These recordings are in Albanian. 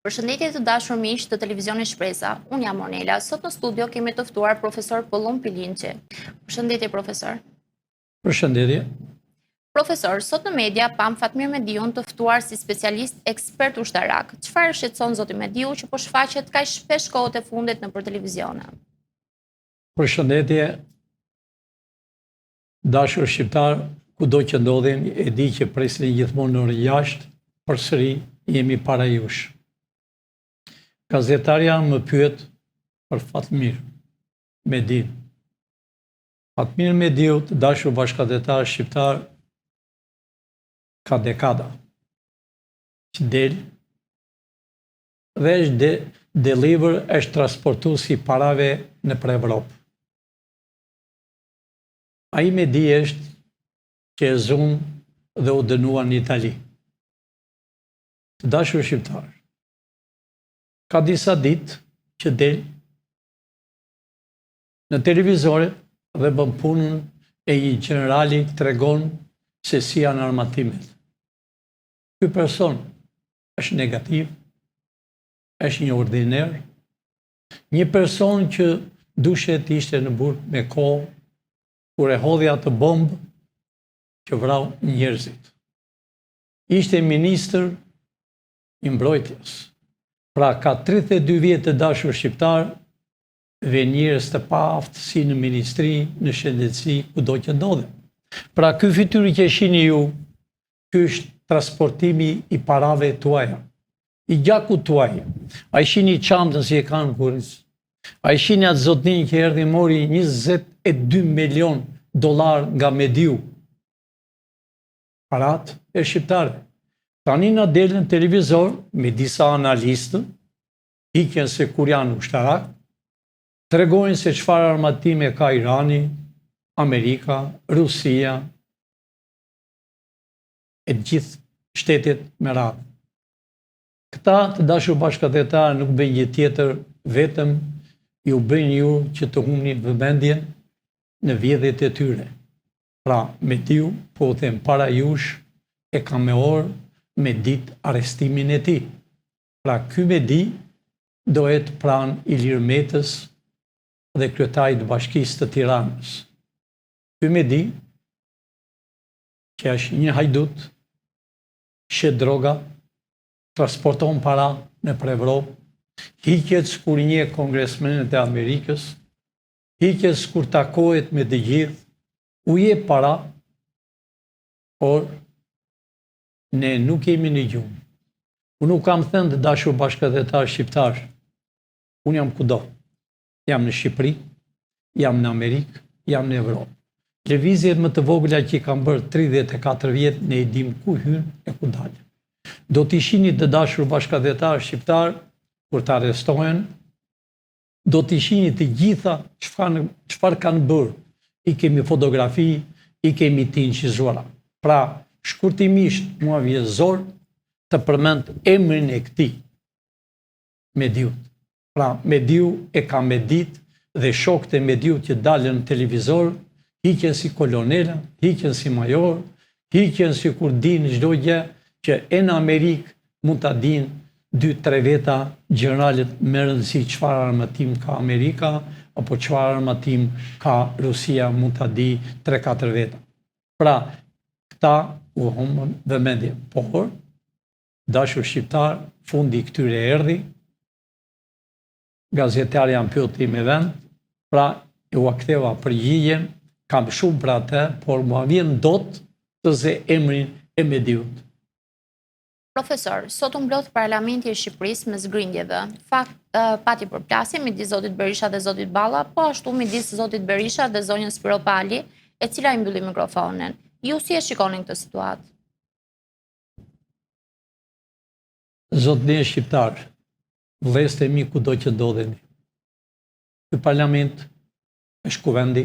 Përshëndetje të dashur miq të televizionit Shpresa. Unë jam Ornela. Sot në studio kemi të ftuar profesor Pëllumb Pilinçi. Përshëndetje profesor. Përshëndetje. Profesor, sot në media pamë Fatmir Mediun të ftuar si specialist ekspert ushtarak. Çfarë e shqetëson zoti Mediu që po shfaqet kaq shpesh kohët e fundit nëpër televizione? Përshëndetje. Dashur shqiptarë, kudo që ndodheni, e di që prisni gjithmonë në orën 6, përsëri jemi para jush. Gazetarja më pyet për Fatmir Mediun. Fatmir Mediu, të dashur bashkatdhetarë shqiptarë, ka dekada që del dhe është de, deliver, është transportues i parave nëpër Evropë. Ai Medi është që e zunë dhe u dënua në Itali. Të dashur shqiptarë, ka disa ditë që del në televizore dhe bën punën e një gjenerali tregon se si janë armatimet. Ky person është negativ, është një ordiner, Një person që duhej të ishte në burg me kohë, kur e hodhi atë bombë që vrau njerëzit. Ishte ministër i mbrojtjes. Pra ka 32 vjet të dashur shqiptarë, dhe njerëz të paaftë si në ministri, në shëndetësi, kudo që ndodhen. Pra ky fytyrë që e shihni ju, ky është transportimi i parave tuaja. I gjakut tuaj. A i shihni çantën si e kanë kurriz? A i shihni atë zotnin që erdhi mori 22 milion dollar nga Mediu? Paratë e shqiptarëve. Tani na del në televizor me disa analistë, hiqen sikur janë ushtarakë, tregojnë se çfarë armatime ka Irani, Amerika, Rusia, e të gjithë shtetet me radhë. Këta të dashur bashkatdhetarë nuk bëjnë gjë tjetër, vetëm ju bëjnë ju që të humni vëmendjen në vjedhjet e tyre. Pra, Mediu, po u them para jush, e kam me orë, me ditë arrestimin e tij. Pra, ky Medi do jetë pranë Ilir Metës dhe kryetarit të bashkisë të Tiranës. Ky Medi, që është një hajdut, shet droga, transporton para nëpër Evropë, hiqet sikur njeh kongresmenët e Amerikës, hiqet sikur takohet me të gjithë, u jep para, por ne nuk jemi në gjumë. Unë nuk kam thënë të dashur bashkatdhetarë shqiptarë, unë jam kudo. Jam në Shqipëri, jam në Amerikë, jam në Evropë. Lëvizjet më të vogla që i kam bërë 34 vjet, ne i dimë ku hynë e ku dalin. Do t'i shihni të dashur bashkatdhetarë shqiptarë, kur të arrestohen, do t'i shihni të gjitha çfarë kanë bërë. I kemi fotografi, i kemi të incizuara. Pra, shkurtimisht, mua vjen zor të përmend emrin e këtij Mediut. Pra, Mediu e ka me ditë dhe shokët e Mediut që dalin në televizor, hiqen si kolonela, hiqen si major, hiqen sikur dinë çdo gjë që e në Amerikë mund ta dinë 2-3 veta gjeneralët me rëndësi çfarë armatim ka Amerika apo çfarë armatim ka Rusia mund ta di 3-4 veta. Pra, këta u humbën vëmendje, por dashur shqiptarë, fundi i këtyre erdhi, gazetarja më pyeti me vend, pra e ua ktheva përgjigjen, kam shumë për atë, por mua vjen dot të zë emrin e Mediut. Profesor, sot u mblodh parlamenti i Shqipërisë mes grindjeve. Fakt, pati përplasje midis zotit Berisha dhe zotit Balla, po ashtu midis zotit Berisha dhe zonjës Spiropali, e cila i mbylli mikrofonin. Ju si e shikoni këtë situatë? Zotërinj shqiptarë, vëllezërit e mi kudo që ndodheni. Ky parlament është kuvendi,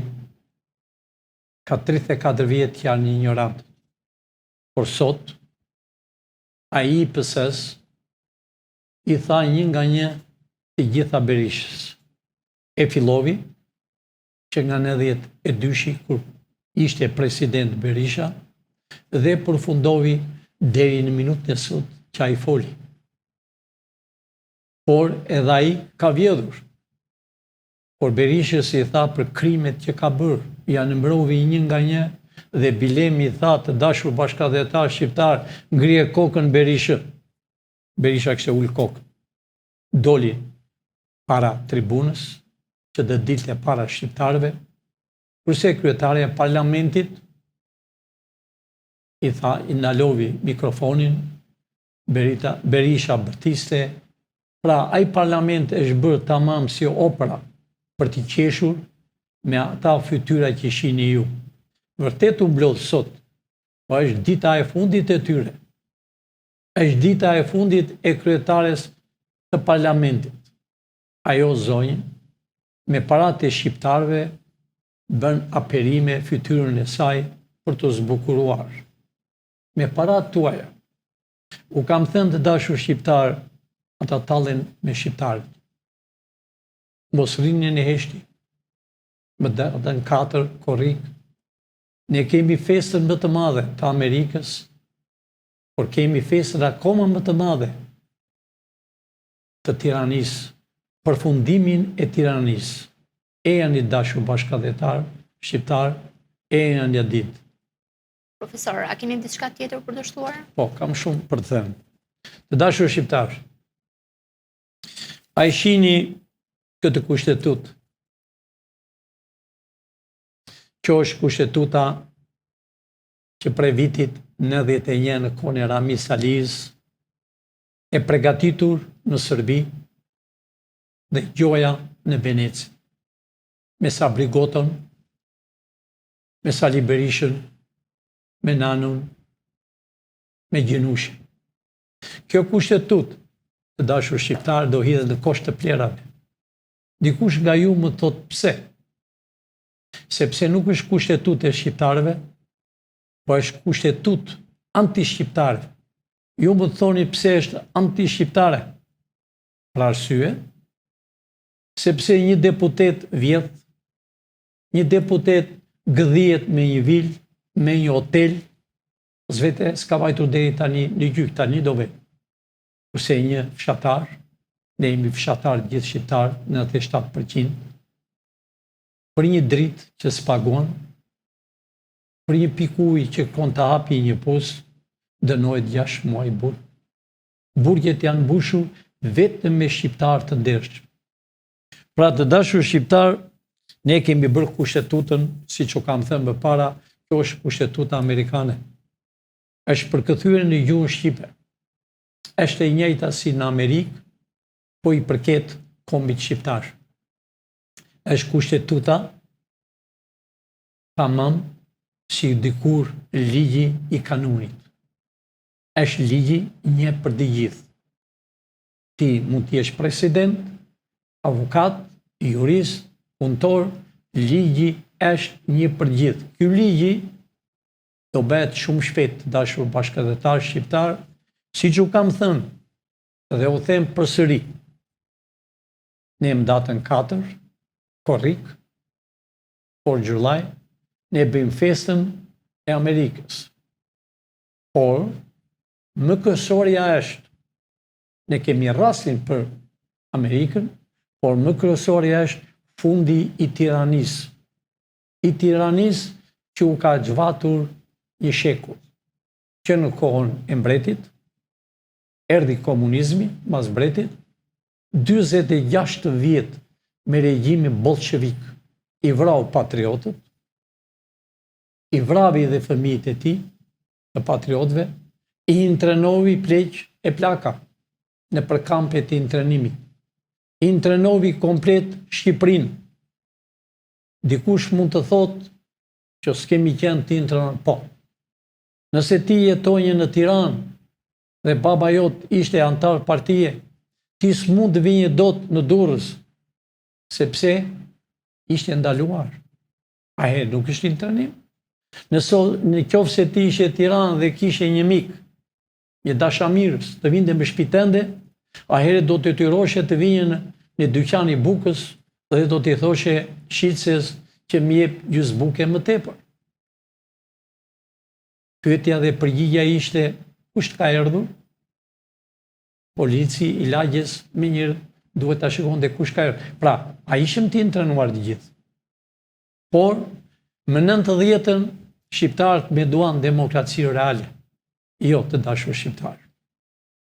ka 34 vjet që janë injorantë. Por sot, ai i PS-së i tha një nga një të gjitha Berishës. E fillovi që nga 92-shi kur ishte president Berisha dhe përfundovi deri në minutën e sot që ai foli. Por edhe ai ka vjedhur. Por Berishës i tha për krimet që ka bërë, ia numërovi një nga një dhe bilem i tha të dashur bashkatdhetarë shqiptarë, ngrije kokën Berishë. Berisha kishte ulë kokën. Doli para tribunës, që do dilte para shqiptarëve, kurse kryetarja e parlamentit i tha, i ndalovi mikrofonin, Berita, Berisha bërtiste, pra ai parlament është bërë tamam si opera për të qeshur me ata fytyra që shihni ju. Vërtet u mblodh sot, po është dita e fundit e tyre. Është dita e fundit e kryetares të parlamentit. Ajo zonjë, me paratë e shqiptarëve, bën aperime fytyrën e saj për t'u zbukuruar. Me paratë tuaja. U kam thënë të dashur shqiptarë, ata tallen me shqiptarët. Mos rrini në heshtje. Më datën 4 korrik, ne kemi festën më të madhe të Amerikës, por kemi festën akoma më të madhe të tiranisë, përfundimin e tiranisë. Ejani të dashur bashkatdhetarë shqiptarë, ejani një ditë. Profesor, a keni diçka tjetër për të shtuar? Po, kam shumë për të thënë. Të dashur shqiptarë, a e shihni këtë kushtetutë? Kjo është kushtetuta që prej vitit 91 në kohën e Ramiz Alisë, e pregatitur në Serbi dhe gjoja në Veneci. Me Sabri Goton, me Sali Berishën, me Nanon, me Gjinushin. Kjo kushtetutë, të dashur shqiptarë, do hidhet në kosh të plehrave. Dikush nga ju më thotë pse? Sepse nuk është kushtetutë e shqiptarëve, po është kushtetutë anti-shqiptare. Ju më thoni pse është anti-shqiptare? Për arsye, sepse një deputet vjedh, Një deputet gëdhihet me një vilë, me një hotel, s'vete s'ka vajtur deri tani në gjyq, tani do vejë. Kurse një fshatar, ne jemi fshatarë gjithë shqiptarë, 97%, për një dritë që s'paguan, për një pikë ujë që kërkon të hapi një pus, dënohet 6 muaj burg. Burgjet janë mbushur vetëm me shqiptarë të ndershëm. Pra të dashur shqiptarë, ne kemi bërë kushtetutën, siç u kam thënë më para, kjo është kushtetuta amerikane. Është përkthyer në gjuhën shqipe. Është e njëjta si në Amerikë, po i përket kombit shqiptar. Është kushtetuta tamam si dikur ligji i kanunit. Është ligji një për të gjithë. Ti mund të jesh president, avokat, jurist, punëtor, ligji është një për gjithë. Ky ligji do bëhet shumë shpejt të dashur bashkatdhetarë shqiptarë, siç u kam thënë dhe u them përsëri. Ne më datën 4, korrik, por July, ne bëjmë festën e Amerikës. Por, më kryesorja është Ne kemi rastin për Amerikën, por më kryesorja është fundi i tiranisë. I tiranisë që u ka zhvatur një shekull. Që në kohën e mbretit, erdhi komunizmi mas mbretit, 46 vjet me regjimin bolshevik i vrau patriotët, i vravi dhe fëmijët e tij, të patriotëve, i internovi pleq e plaka nëpër kampet e internimit. Internovi komplet Shqipërinë. Dikush mund të thotë që s'kemi qenë të internuar. Po. Nëse ti jetonje në Tiranë dhe baba jot ishte anëtar partie, ti s'mund të vinje dot në Durrës, sepse ishte ndaluar. A e nuk është internim? Nëse në qoftë se ti ishe Tiranë dhe kishe një mik, një dashamirës, të vinte në shtëpi tënde, atëherë do të detyroshe të vinje në, në dyqan i bukës dhe do t'i thoshe shitëses që më jep gjysë buke më tepër. Pyetja dhe përgjigja ishte, kush të ka erdhur? Polici i lagjes menjëherë duhet ta shikonte kush ka erë. Pra, a ishim të intrenuar të gjithë? Por, më 90-ën, shqiptarët menduan demokraci reale. Jo, të dashur shqiptarë.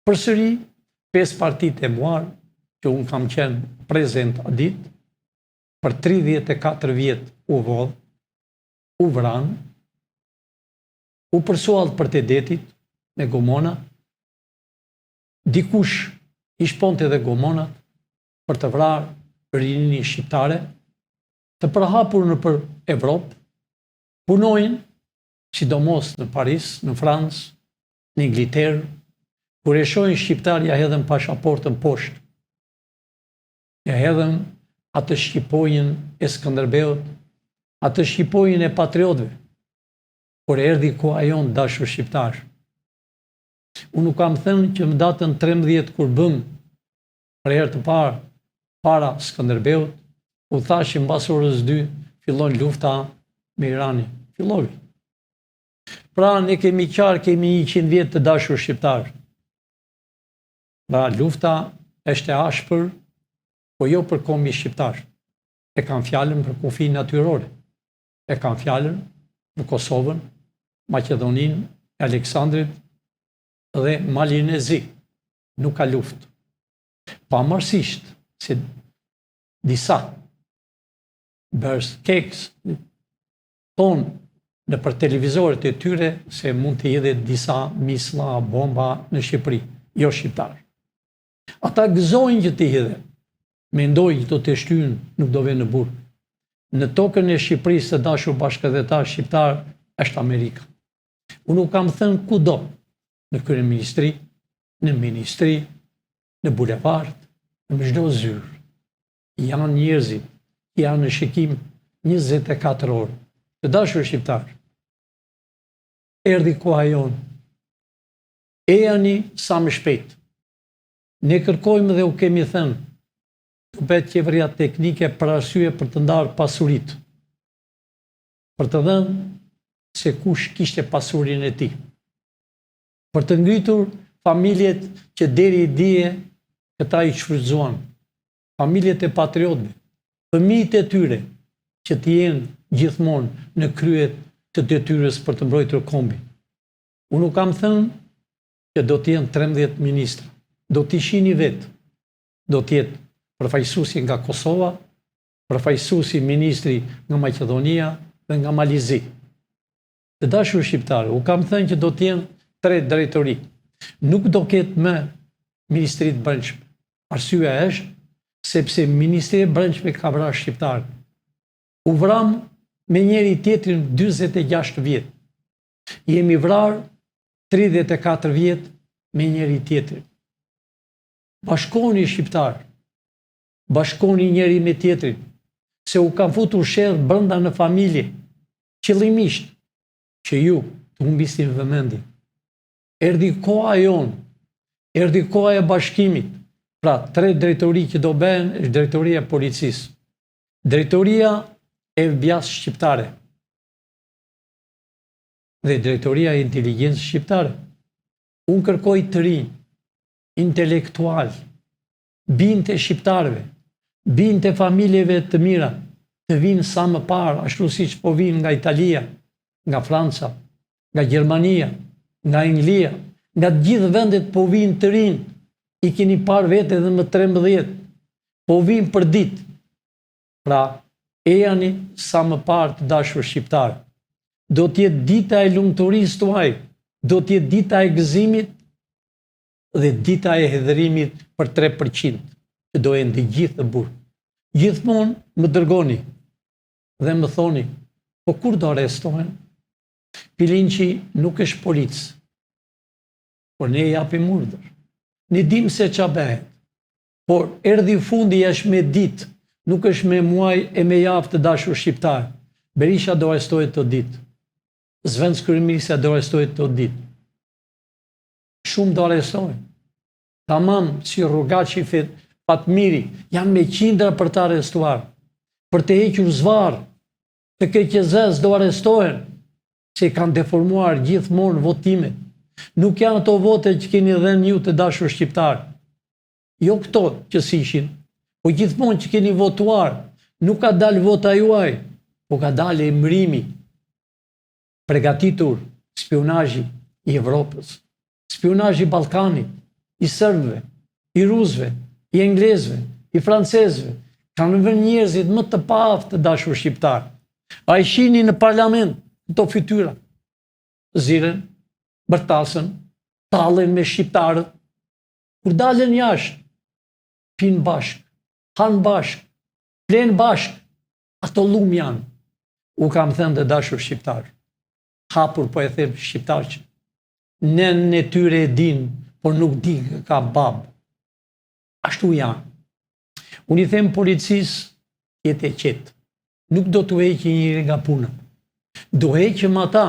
Përsëri, pesë partitë e muar, që unë kam qenë prezent atë ditë, për 34 vjet u vodh, u vranë, u përcollën përtej detit me gomona, dikush i shponte edhe gomonat për të vrarë rininë shqiptare, të përhapur nëpër Evropë, punojnë, sidomos në Paris, në Francë, në Ingliterë, kur e shohin shqiptar ia hedhën pashaportën poshtë. Ia hedhën atë shqiponjën e Skënderbeut, atë shqiponjën e patriotëve. Por erdhi koha jonë, dashur shqiptarë. Unë u kam thënë që më datën 13 kur bëmë për herë të parë para Skënderbeut, u thashë që mbas orës 2 fillon lufta me Iranin. Filloi. Pra ne kemi qarë, kemi 100 vjet të dashur shqiptarë. Pra lufta është e ashpër, po jo për kombin shqiptar. E kam fjalën për kufijtë natyrorë. E kam fjalën për Kosovën, Maqedoninë e Aleksandrit dhe Malin e Zi. Nuk ka luftë. Pavarësisht se disa bërës keks thonë nëpër televizorët e tyre se mund të hidhet disa misla, bomba në Shqipëri, jo shqiptar. Ata gëzojnë që të hidhen. Mendojnë që do të shtynë, nuk do venë në burg. Në tokën e Shqipërisë të dashur bashkatdhetarë shqiptarë është Amerika. Unë u kam thënë kudo, në kryeministri, në ministri, në bulevard, në çdo zyrë. Janë njerëzit, janë në shikim 24 orë. Të dashur shqiptarë, erdhi koha jonë. Ejani sa më shpejt. Ne kërkojmë dhe u kemi thënë, të bëhet qeveria teknike për arsye për të ndarë pasuritë. Për të dhënë se kush kishte pasurinë e tij. Për të ngritur familjet që deri dje këta i shfrytëzuan. Familjet e patriotëve, fëmijët e tyre që të jenë gjithmonë në krye të detyrës për të mbrojtur kombin. Unë u kam thënë që do të jenë 13 ministra. Do t'i shihni vetë. Do të jetë përfaqësuesi nga Kosova, përfaqësuesi ministri nga Maqedonia dhe nga Mali i Zi. Të dashur shqiptarë, u kam thënë që do të jenë tre drejtori. Nuk do ketë më Ministri të Brendshme. Arsyeja është sepse Ministria e Brendshme ka vrarë shqiptarët. U vramë me njëri tjetrin 46 vjet. Jemi vrarë 34 vjet me njëri tjetrin. Bashkoni shqiptarë. Bashkoni njëri me tjetrin, se u kanë futur sherr brenda në familje, qëllimisht, që ju të humbisni vëmendjen. Erdhi koha jonë, erdhi koha e bashkimit, pra tre drejtori që do bëhen është drejtoria e policisë, drejtoria e FBI-së shqiptare dhe drejtoria e inteligjencës shqiptare. Unë kërkoj të rinj, intelektualë, Bijtë e shqiptarëve, bijtë e familjeve të mira, të vijnë sa më parë, ashtu siç po vijnë nga Italia, nga Franca, nga Gjermania, nga Anglia, nga të gjithë vendet po vijnë të rinj, i keni parë vetë edhe më 13, po vijnë për ditë. Pra, ejani sa më parë të dashur shqiptarë. Do të jetë dita e lumturisë tuaj, do të jetë dita e gëzimit dhe dita e hidhërimit për 3%, që do jenë të gjithë në burg. Gjithmonë më dërgoni dhe më thoni, po kur do arrestohen? Pilinçi nuk është polic, por ne japim urdhër. Ne dimë se ça bëhet, por erdhi fundi është me ditë, nuk është me muaj e me javë të dashur shqiptarë. Berisha do arrestohet këto ditë. Zëvendëskryeministrja do arrestohet këto ditë. Shumë do arrestohen. Tamam si rrugaçi Fatmiri, janë me qindra për të arrestuar. Për të hequr zvarrë, të KQZ-së do arrestohen, se i kanë deformuar gjithmonë votimet. Nuk janë ato vote që keni dhënë ju të dashur shqiptarë. Jo këto që s'ishin, po gjithmonë që keni votuar, nuk ka dalë vota juaj, po ka dalë emërimi, pregatitur spiunazhi i Evropës, spiunazhi i Ballkanit, i serbëve, i rusëve, i englezëve, i francezëve, kanë vënë njerëzit më të paaftë të dashur shqiptarë. A i shihni në parlament këto fytyra? Ziren, bërtasin, tallen me shqiptarët, Kur dalin jashtë, pinë bashkë, hanë bashkë, flenë bashkë, ato llum janë. U kam thënë të dashur shqiptarë, hapur po e them shqiptarë që nënën e tyre e dinë, por nuk dinë kë ka babë. Ashtu janë. Unë i them policisë, jetë e qetë. Nuk do t'u heqë njeri nga puna. Do heqëm ata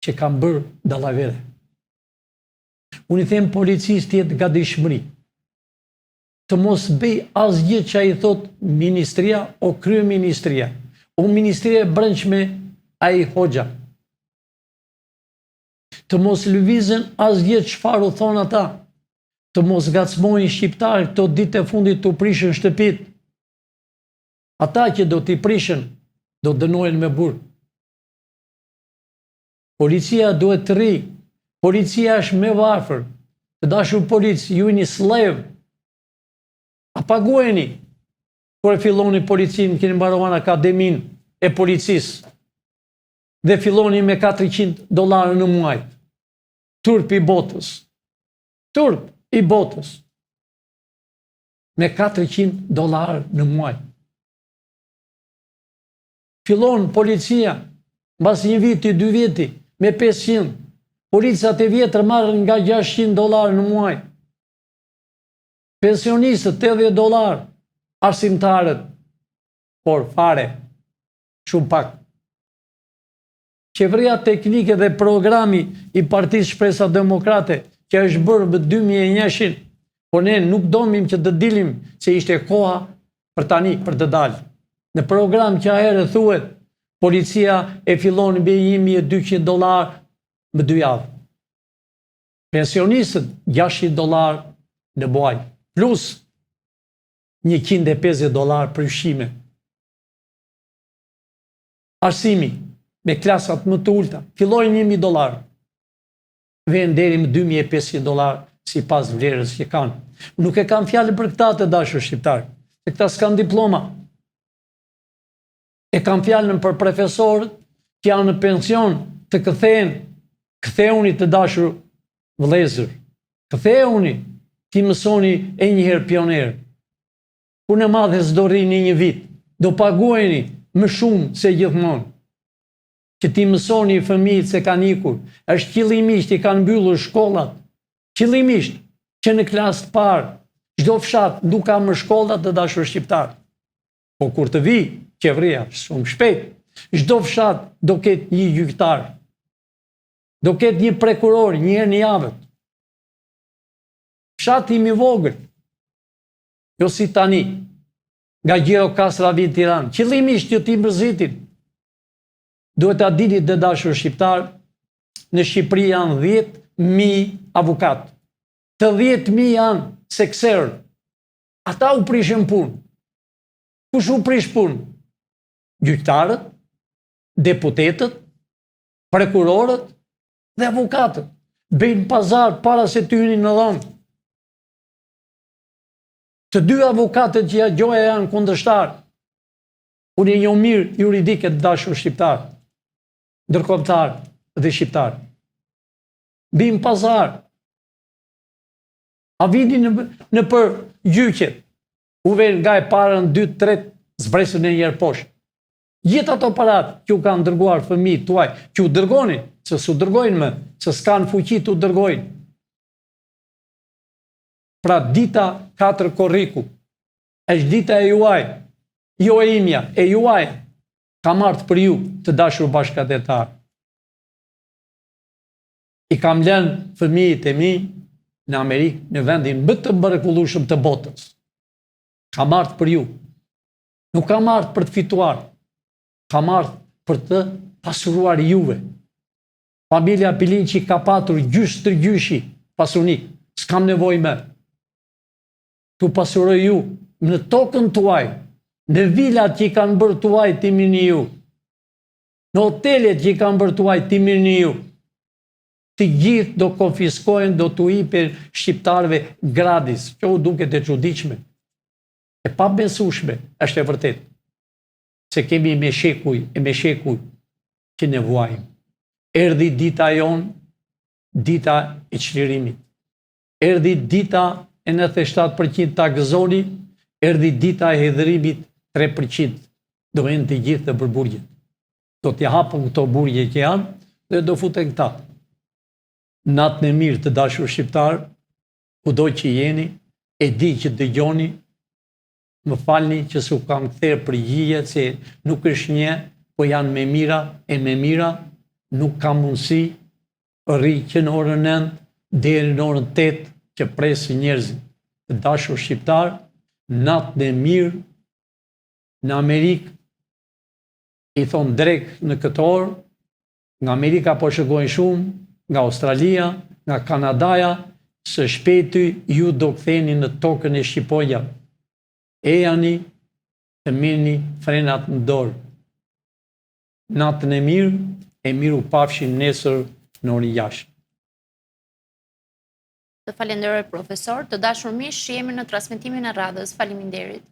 që kanë bërë dallavere. Unë i them policisë të jetë gatishmëri. Të mos bëj asgjë që i thotë ministria o kryeministria, o ministria e brendshme ai hoxha. Të mos lëvizën asgjë çfarë u thonë ata. Të mos ngacmojnë shqiptarët këto ditë e fundit t'u prishën shtëpitë. Ata që do t'i prishën, do dënohen me burg. Policia duhet të rri. Policia është më e varfër. Të dashur policë, ju jeni sllavë. A paguheni? Kur e filloni policinë, keni mbaruar akademinë e policisë. Dhe filloni me 400 dollarë në muaj. Turp i botës. Turp i botës. Me 400 dollarë në muaj. Fillon policia, mbas një viti, dy viti, me 500. Policat e vjetër marrin nga 600 dollarë në muaj. Pensionistët 80 dollarë, arsimtarët, por fare, shumë pak. Qeveria teknike dhe programi i Partisë Shpresa Demokrate, që është bërë më 2001-shin, por ne nuk donim që të dilim se ishte koha për tani, për të dalë. Në program që aherë thuhet, policia e fillon me 1200 dollar më dy javë. Pensionistët 600 dollar në muaj, plus 150 dollar për ushqime. Arsimi, me klasat më të ulta, fillojnë 1000 dollar, vjen deri më 2500 dollar sipas vlerës që kanë. Nuk e kam fjalën për këta të dashur shqiptarë, se këta s'kanë diploma. E kam fjalën për profesorët që janë në pension të kthehen, kthehuni të dashur vëllezër. Kthehuni t'i mësoni e njëherë pionerë. Punë e madhe s'do rrini një vit, do paguheni më shumë se gjithmonë. Që t'i mësoni fëmijët se kanë ikur, është qëllimisht i kanë mbyllur shkollat, qëllimisht që në klasë të parë, çdo fshat nuk ka më shkolla të dashur shqiptarë. Po kur të vijë qeveria shumë shpejt, çdo fshat do ketë një gjyqtar, do ketë një prokuror një herë në javët. Fshati im i vogël, Jo si tani, nga Gjirokastra vijnë Tiranë. Qëllimisht që t'i mërzitin. Duhet ta dini të dashur shqiptarë, në Shqipëri janë 10.000 avokatë. Të 10.000 janë sekserë. Ata u prishën punë. Kush u prish punë? Gjyqtarët, deputetët, prokurorët dhe avokatët. Bëjnë pazar para se të hynin në dhomë. Të dy avokatët që ja gjoja janë kundërshtarë. Unë e njoh mirë juridike të dashur shqiptarë, ndërkombëtarë dhe shqiptarë. Bëjnë pazar. A vini në, nëpër gjyqet, u venë nga e para në dytë, tretë, zbresin e njëherë poshtë. Gjithë ato parat që u kanë dërguar fëmijët tuaj, që u dërgonin, se s'u dërgojnë më, se s'kanë fuqi t'u dërgojnë. Pra dita 4 korriku, është dita e juaj, jo e imja, e juaj, kam ardhë për ju të dashur bashkatdhetarë. I kam lënë fëmijët e mi në Amerikë, në vendin më të mrekullueshëm të botës. Kam ardhë për ju. Nuk kam ardhë për të fituar. Kam ardhë për të pasuruar juve. Familja Pilinçi ka patur gjysh stërgjyshi pasunik. S'kam nevojë më. T'u pasurojë ju në tokën tuaj, në vilat që i kanë bërë tuaj t'i merrni ju. Në hotelet që i kanë bërë tuaj t'i merrni ju. Të gjithë do konfiskohen, do t'u ipen shqiptarëve gratis, që u duket e çuditshme. E pabesueshme, është e vërtetë. Se kemi me shekuj e me shekuj që ne vuajmë. Erdhi dita jonë, dita e çlirimit. Erdhi dita e 97% ta gëzoni, erdhi dita e hidhërimit 3%. Do jenë të gjithë nëpër burgje. Do t'i hapën këto burgje që janë dhe do futen këta. Natën e mirë të dashur shqiptarë, kudo që jeni, e di që dëgjoni, më falni që s'u kam kthyer përgjigje se nuk është një, po janë me mijëra e me mijëra, nuk kam mundësi, rri që në orën 9 deri në orën 8 që presin njerëzit. Të dashur shqiptarë, natën e mirë në Amerikë i thonë drekë në këtë orë, nga Amerika po shikojnë shumë, nga Australia, nga Kanadaja, së shpejti ju do ktheheni në tokën e shqiponjave. Ejani të merrni frenat në dorë. Natën e mirë, e mirupafshim nesër në orën 6. Të falenderoj profesor, të dashur miq, shihemi në transmetimin e radhës. Faleminderit.